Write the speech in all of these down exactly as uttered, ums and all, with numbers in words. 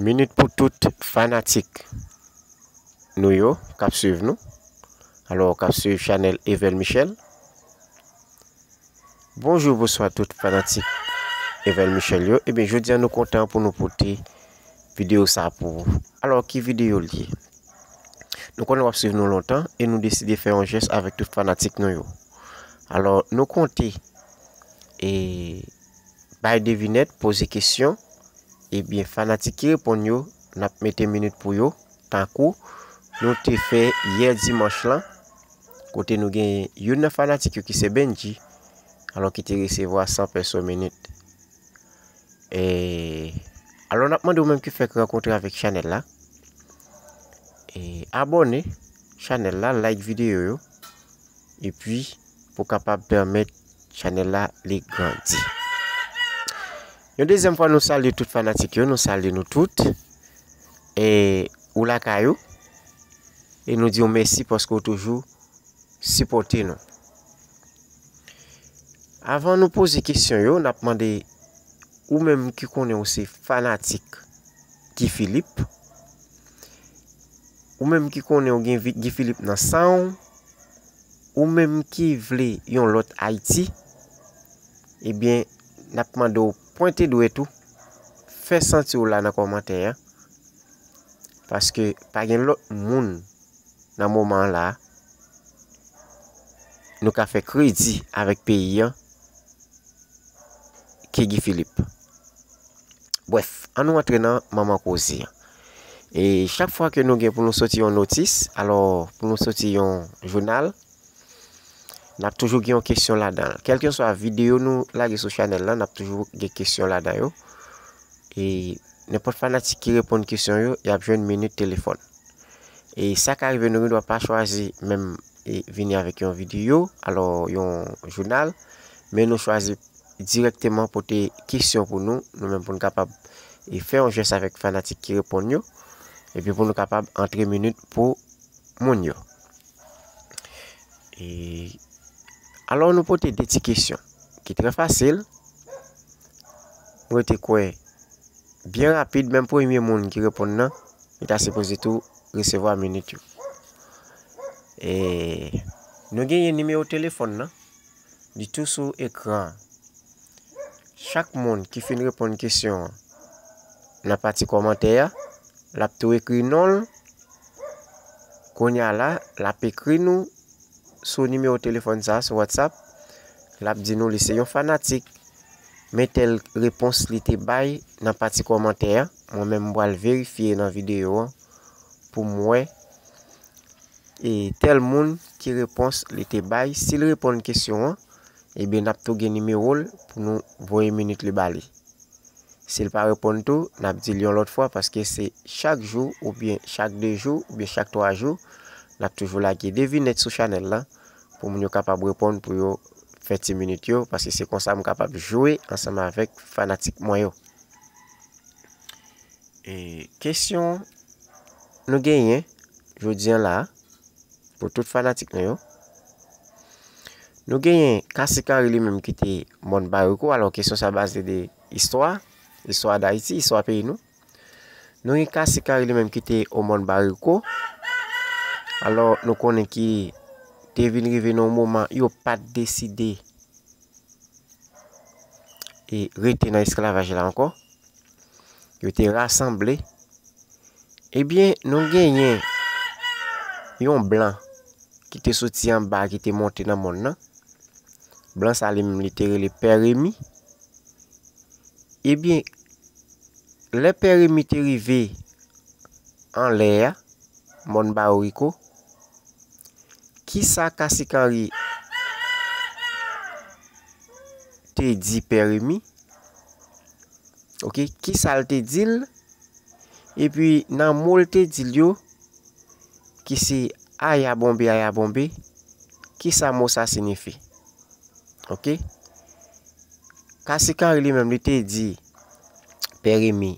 Minit pou tout fanatik nou yo k ap swiv nou. Alò, k ap swiv chanèl Evel Michel. Bonjou, bonswa tout fanatik Evel Michel yo. Ebyen, jodi a nou kontan pou nou pote videyo sa pou ou. Alò, ki videyo l ye? Nou konnen w ap swiv nou lontan e nou deside fè yon jès avèk tout fanatik nou yo. Alò, nou konte e bay devinèt, poze kesyon, ebyen, fanatik ki reponn yo, n ap mete minit pou yo, tankou nou te fè yè dimanch lan, kote nou gen youn nan fanatik yo ki se Benji, alò ki te resevwa san pèso minit. E, alò, n ap mande ou menm ki fèk rankontre avèk chanèl la, e, abòne chanèl la, like videyo yo, epi pou kapab pèmèt chanèl la li grandi. Yon dezyèm fwa, nou salye tout fanatik yo, nou salye nou tout. E ou lakay ou, e nou di w mèsi paske w toujou sipòte nou. Avan nou poze kesyon yo, n ap mande ou menm ki konnen w se fanatik Guy Philippe, ou menm ki konnen w gen Vi- Guy Philippe nan san w, ou menm ki vle yon lòt Ayiti, ebyen, n ap mande w pwente dwèt ou, fè santi w la nan kòmantè a, paske pa gen lòt moun nan moman an la nou ka fè kredi avèk peyi an ke Guy Philippe. Brèf, ann nou antre nan manman koze an. E chak fwa ke nou gen pou nou soti yon notis, alò, pou nou soti yon jounal, n ap toujou gen yon kesyon ladan l. Kèlkeswa videyo nou lage sou chanèl la, n ap toujou gen kesyon ladan yo. E nenpòt fanatik ki reponn kesyon yo, y ap jwenn minit telefòn. E sa ka rive nou gen dwa pa chwazi menm e vini avèk yon videyo, alò yon jounal, men nou chwazi dirèkteman pote kesyon pou nou, nou menm pou nou kapab e fè yon jès avèk fanatik ki reponn yo, epi pou nou kapab antre minit pou moun yo. E alò nou pote de ti kesyon ki trè fasil. Mwen te kwè byen rapid, menm premye moun ki reponn nan, li ta sipoze tou resevwa minit yo. E nou genyen nimewo telefòn nan, li tou sou ekran an. Chak moun ki fin reponn kesyon an nan pati kòmantè a, l ap tou ekri non l. Kounye a la, l ap ekri nou sou nimewo telefòn sa a, sou WhatsApp. L ap di nou li se yon fanatik, men tèl repons li te bay nan pati kòmantè a. Mwen menm, m pral verifye nan videyo an pou m wè e tèl moun ki repons li te bay. Si l reponn kesyon an, ebyen, n ap tou gen nimewo l pou nou voye minit li ba li. Si l pa reponn tou, n ap di l yon lòt fwa, paske se chak jou, oubyen chak de jou, oubyen chak twa jou, n ap toujou lage devinèt sou chanèl la, pou moun yo kapab reponn, pou yo fè ti minit yo, paske se konsa m kapab jwe ansanm avèk fanatik mwen yo. E kesyon nou genyen jodi a la a, pou tout fanatik nou yo. Nou genyen Kasik Henry li menm ki te Mòn Bariko. Alò, kesyon sa baze de istwa, istwa Dayiti, istwa peyi nou. Nou gen Kasik Henry li menm ki te o Mòn Bariko. Alò, nou konnen ki te vin rive nan yon moman yo pa t deside e rete nan esklavaj la ankò. Yo te rasanble. Ebyen, nou genyen yon blan ki te soti anba, ki te monte nan mòn nan. Blan sa li menm, li te rele Pè Remi. Ebyen, lè Pè Remi te rive anlè a, Mòn Bariko, kisa Kasik Henry te di Pè Remi? Oke, kisa l te di l? Epi nan mo l te di l yo, ki se aya bonbe, aya bonbe, kisa mo sa siyifi? Oke? Kasik Henry li menm, li te di Pè Remi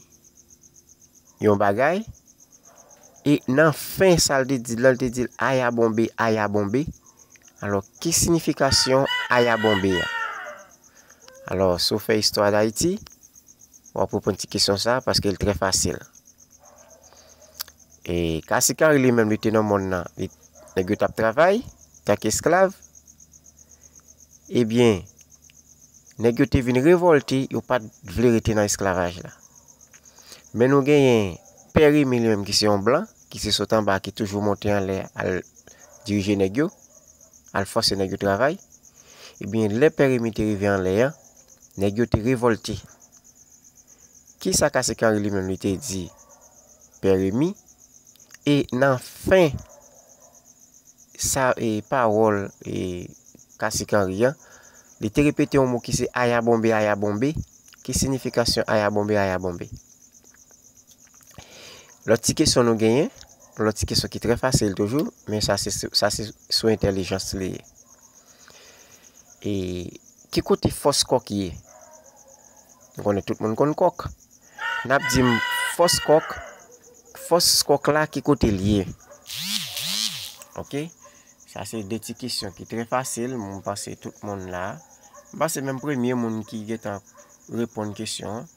yon bagay, e nan fen sa l te di l lan, l te di l aya bonbe, aya bonbe. Alò, ki siyifikasyon aya bonbe a? Alò, si w fè istwa Dayiti, w ap reponn ti kesyon sa a, paske l trè fasil. E Kasik Anri li menm, li te nan mòn nan, li, nèg yo t ap travay tanke esklav. Ebyen, nèg yo te vin revòlte, yo pa t vle rete nan esklavaj la. Men nou genyen Pè Remi li menm ki se yon blan, ki se sot anba, ki toujou monte anlè al dirije nèg yo, al fòse nèg yo travay. Ebyen, lè Pè Remi te rive anlè a, nèg yo te revòlte. Kisa Kasik Anri li menm li te di Pè Remi? E nan fen sa, e, pawòl, e, Kasik Anri an, li te repete yon mo ki se ayabonbe, ayabonbe. Ki siyifikasyon ayabonbe, ayabonbe? Lòt ti kesyon nou genyen, lòt ti kesyon ki trè fasil toujou, men sa se, sa se sou entèlijans li ye. E ki kote fòs kòk ye? Nou konnen tout moun konn kòk. N ap di m fòs kòk, fòs kòk la ki kote l ye? Oke? Sa se de ti kesyon ki trè fasil, mwen panse tout moun la. Mwen panse menm premye moun ki gentan reponn kesyon an,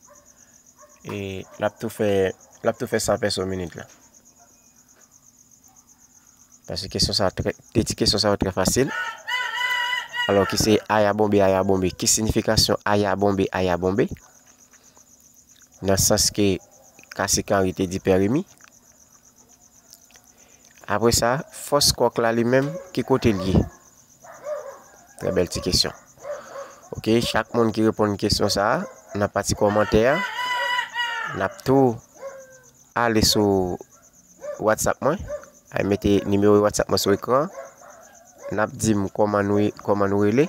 e l ap tou fè, l ap tou fè san pèso minit la. Paske kesyon sa trè, de ti kesyon sa yo trè fasil. Alò ki se ayabonbe, ayabonbe. Ki siyifikasyon ayabonbe, ayabonbe? Nan sans ke Kasik Anri te di Pè Remi. Apre sa, fòs kòk la li menm, ki kote l ye? Trè bèl ti kesyon. Oke, chak moun ki reponn kesyon sa a, nan pati kòmantè a, n ap tou ale sou WhatsApp mwen. Ay mete nimewo WhatsApp mwen sou ekran. N ap di m kòman nou, kòman nou rele.